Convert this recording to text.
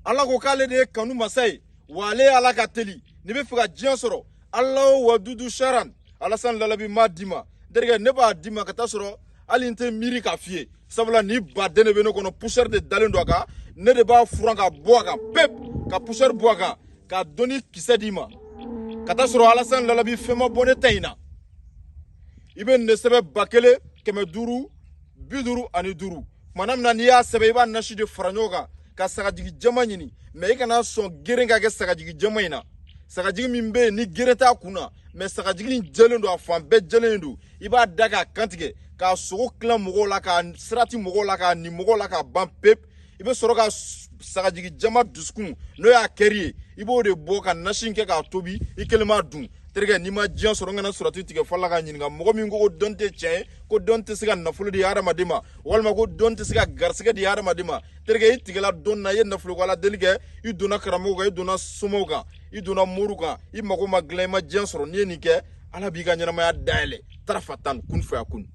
Ala ko k'ale de ye kanu masa ye, wa ale ye Ala ka teli. N'i bɛ fɛ ka diɲɛ sɔrɔ, Alahu wadudu saran Alasan Lalabi m'a d'i ma. N terikɛ, ne b'a d'i ma ka taa sɔrɔ hali n tɛ miiri k'a f'i ye, sabula ni baden de bɛ ne kɔnɔ, poussière de dalen don a kan. Ne de b'a furan ka bɔ a kan pep, ka poussière bɔ a kan, ka dɔnni kisɛ d'i ma ka taa sɔrɔ Alasan Lalabi fɛn ma bɔ ne ta in na. I bɛ nin de sɛbɛn 1555. Kumana min na n'i y'a sɛbɛn, i b'a nasi de fara ɲɔgɔn kan ka sagajigi jɛman ɲini, mɛ i kana sɔn geren ka kɛ sagajigi jɛman in na. Sagajigi min bɛ yen ni geren t'a kun na, mɛ sagajigi in jɛlen don, a fan bɛɛ jɛlen don, i b'a da k'a kantigɛ, k'a sogo tilan mɔgɔw la, k'a sirati mɔgɔw la, k'a ni mɔgɔw la, k'a ban pep. I bɛ sɔrɔ ka sagajigi jɛman dusukun, n'o y'a kɛri ye, i b'o de bɔ ka nasi kɛ k'a tobi, i kelen b'a dun. Terikɛ, n'i ma diɲɛ sɔrɔ, n kana surati tigɛ fɔlɔ ka ɲininka mɔgɔ min ko ko dɔnni tɛ tiɲɛ ye, ko dɔnni tɛ se ka nafolo di hadamaden ma, walima ko dɔnni tɛ se ka garisɛgɛ di hadamaden ma. Terikɛ, i tigɛla dɔnni na, i ye nafolo ko Ala deli kɛ, i donna karamɔgɔw kan, i donna somaw kan, i donna moriw kan, i mago ma dilan, i ma diɲɛ sɔrɔ. N'i ye nin kɛ, Ala b'i ka ɲɛnamaya dayɛlɛ. Tarafa tan kun fɛ kun.